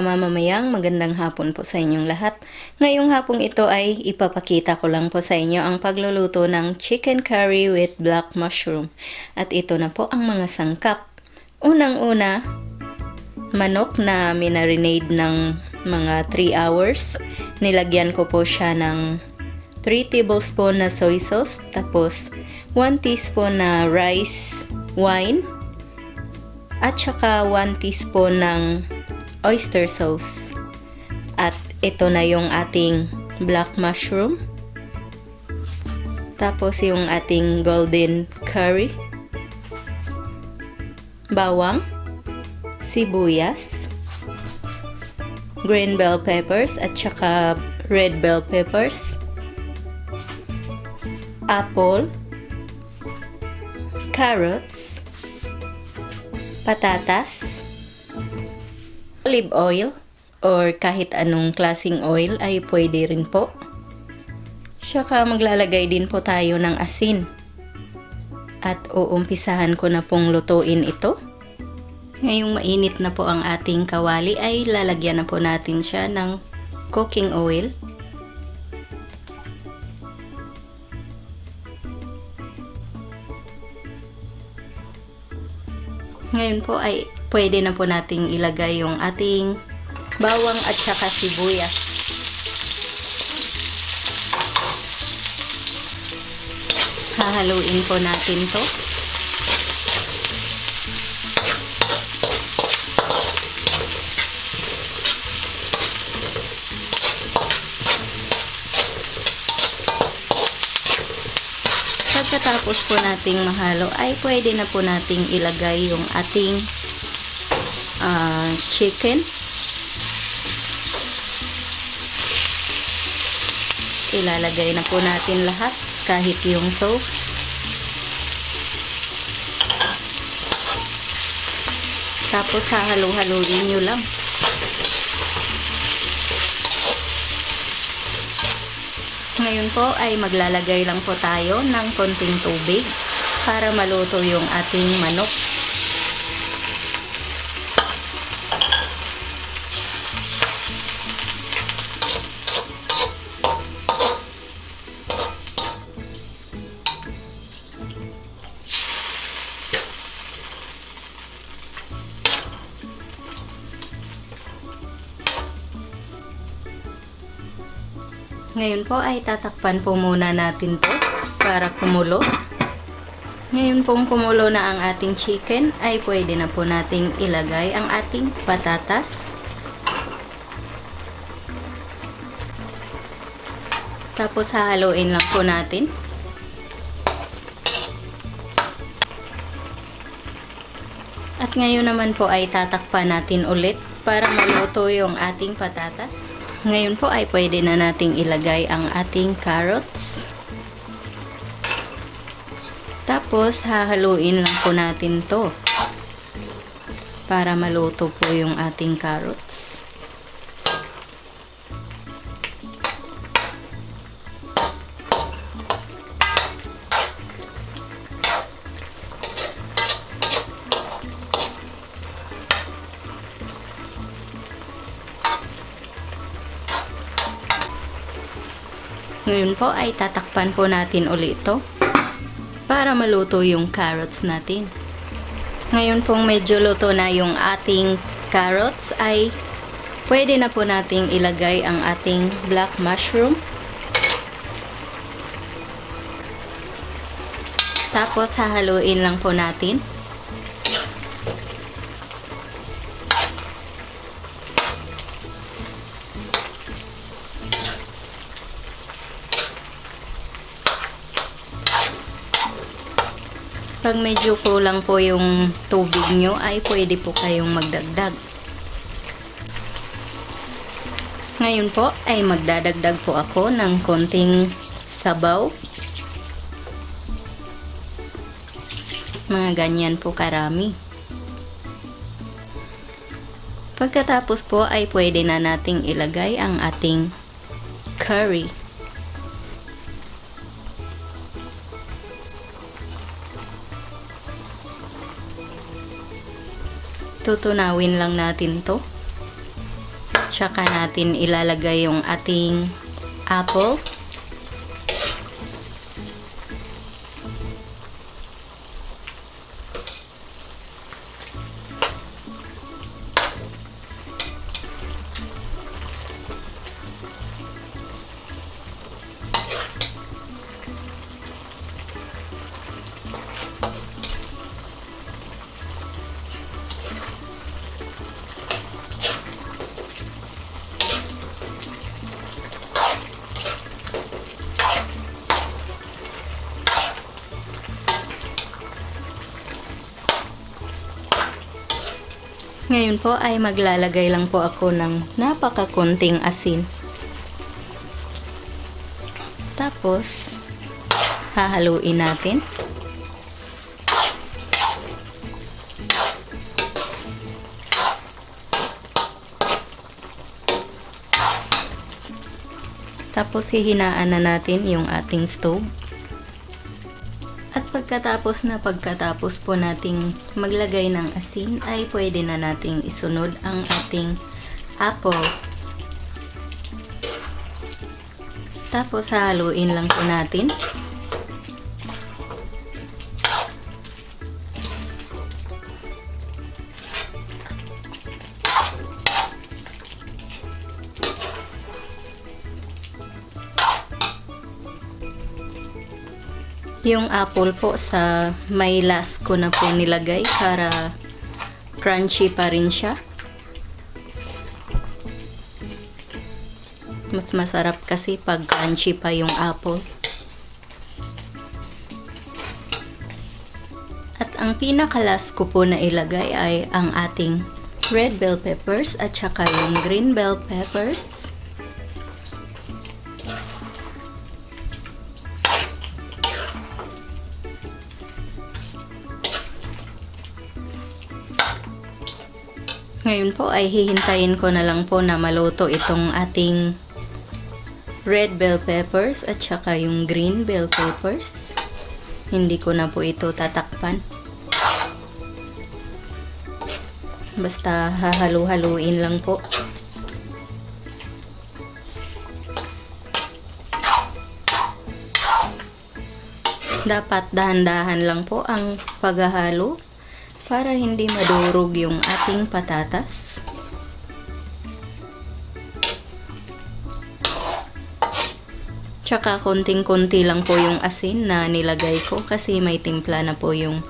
mamamayang magandang hapon po sa inyong lahat. Ngayong hapong ito ay ipapakita ko lang po sa inyo ang pagluluto ng chicken curry with black mushroom. At ito na po ang mga sangkap. Unang-una, manok na minarinade ng mga 3 hours. Nilagyan ko po siya ng 3 tablespoon na soy sauce, tapos 1 teaspoon na rice wine, at saka 1 teaspoon ng oyster sauce. At ito na yung ating black mushroom. Tapos yung ating golden curry, bawang, sibuyas, green bell peppers at saka red bell peppers, apple, carrots, patatas, olive oil or kahit anong klaseng oil ay pwede rin po. Saka maglalagay din po tayo ng asin. At uumpisahan ko na pong lutuin ito. Ngayong mainit na po ang ating kawali ay lalagyan na po natin siya ng cooking oil. Ngayon po ay pwede na po nating ilagay yung ating bawang at saka sibuyas. Hahaluin po natin to. Pagkatapos po nating mahalo ay pwede na po nating ilagay yung ating chicken. Ilalagay na po natin lahat, kahit yung sauce. Tapos hahalo-haluin nyo lang. Ngayon po ay maglalagay lang po tayo ng konting tubig para maluto yung ating manok. Ngayon po ay tatakpan po muna natin to para kumulo. Ngayon pong kumulo na ang ating chicken ay pwede na po nating ilagay ang ating patatas. Tapos hahaluin lang po natin. At ngayon naman po ay tatakpan natin ulit para maluto yung ating patatas. Ngayon po ay pwede na nating ilagay ang ating carrots. Tapos hahaluin lang po natin to para maluto po yung ating carrots. Ngayon po ay tatakpan po natin ulit ito para maluto yung carrots natin. Ngayon pong medyo luto na yung ating carrots ay pwede na po nating ilagay ang ating black mushroom. Tapos hahaluin lang po natin. Pag medyo kulang po yung tubig nyo ay pwede po kayong magdagdag. Ngayon po ay magdadagdag po ako ng konting sabaw. Mga ganyan po karami. Pagkatapos po ay pwede na nating ilagay ang ating curry. Tutunawin lang natin to. Tsaka natin ilalagay yung ating apple. Ngayon po ay maglalagay lang po ako ng napakakunting asin. Tapos, hahaluin natin. Tapos, hihinaan na natin yung ating stove. At pagkatapos po nating maglagay ng asin, ay pwede na nating isunod ang ating apple. Tapos haluin lang po natin. Yung apple po sa may last ko na po nilagay para crunchy pa rin siya. Mas masarap kasi pag crunchy pa yung apple. At ang pinaka-last ko po na ilagay ay ang ating red bell peppers at saka yung green bell peppers. Ngayon po ay hihintayin ko na lang po na maluto itong ating red bell peppers at saka yung green bell peppers. Hindi ko na po ito tatakpan. Basta hahalu-haluin lang po. Dapat dahan-dahan lang po ang paghahalo para hindi madurog yung ating patatas. Tsaka konting-konti lang po yung asin na nilagay ko kasi may timpla na po yung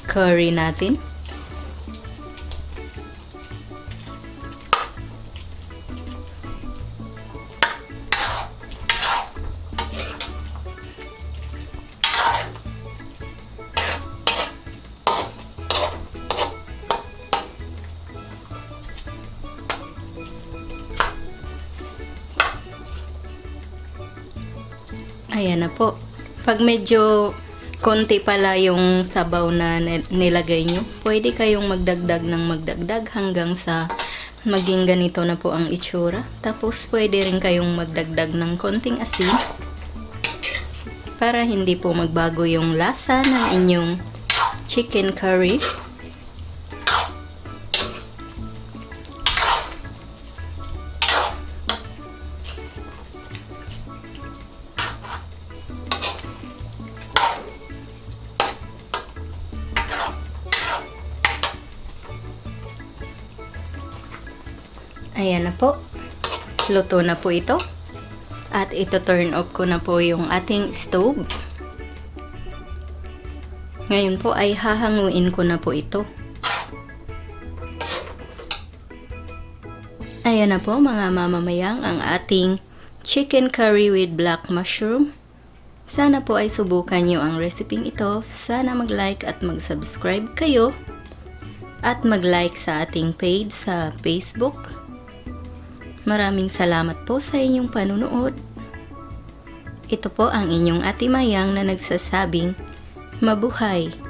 curry natin. Ayan na po. Pag medyo konti pala yung sabaw na nilagay nyo, pwede kayong magdagdag ng magdagdag hanggang sa maging ganito na po ang itsura. Tapos pwede rin kayong magdagdag ng konting asin para hindi po magbago yung lasa ng inyong chicken curry. Ayan na po. Luto na po ito. At ito turn off ko na po yung ating stove. Ngayon po ay hahanguin ko na po ito. Ayan na po mga mamamayang ang ating chicken curry with black mushroom. Sana po ay subukan nyo ang recipe ito. Sana mag-like at mag-subscribe kayo. At mag-like sa ating page sa Facebook. Maraming salamat po sa inyong panunood. Ito po ang inyong Ate Mayang na nagsasabing, mabuhay!